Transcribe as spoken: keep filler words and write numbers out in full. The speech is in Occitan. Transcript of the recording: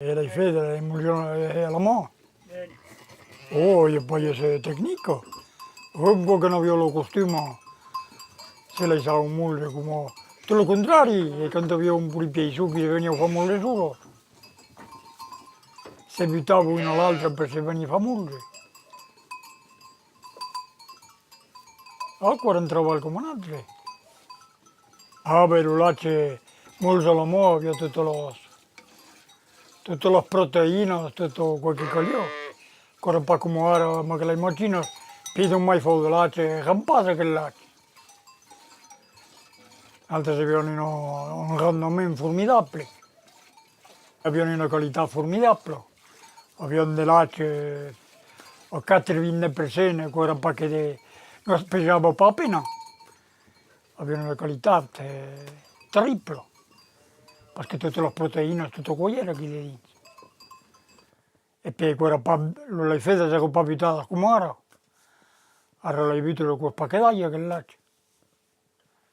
E l'ai feta, l'ai molzada, eh, a la man. Oh, i a pas èsser tecnica. Òm, quò que n'aviá lo costuma, se laissava molzar coma... Tot lo contrari, e quand aviá un polit pièisson que se veniá far molzar sola, se butava un a l'autre per se venir far molzar. Ah, quò èra un trabalh coma un autre. Ah, ben, lo lach, molzar a la man, aviá totas las, totas las proteïnas, tot aquò que caliá. Quò èra pas coma ara, amb aquelas machinas, piden mai fòrt de lach, e rampassa aquel lach. Altres avián un, un rendament formidable. Avián una qualitat formidabla. Avián de lach, eh, a quatre-vint-dètz per cent, quò èra pas que de... non pesava pas a pena. Avián una qualitat, eh, terribla, parce que totas las proteïnas, tot aquò i èra aquí dedins. E puèi, quò èra pas, lo, las fedas èran pas butadas coma ara. Ara las butas, aquò's pas que d'aiga, aquel lach.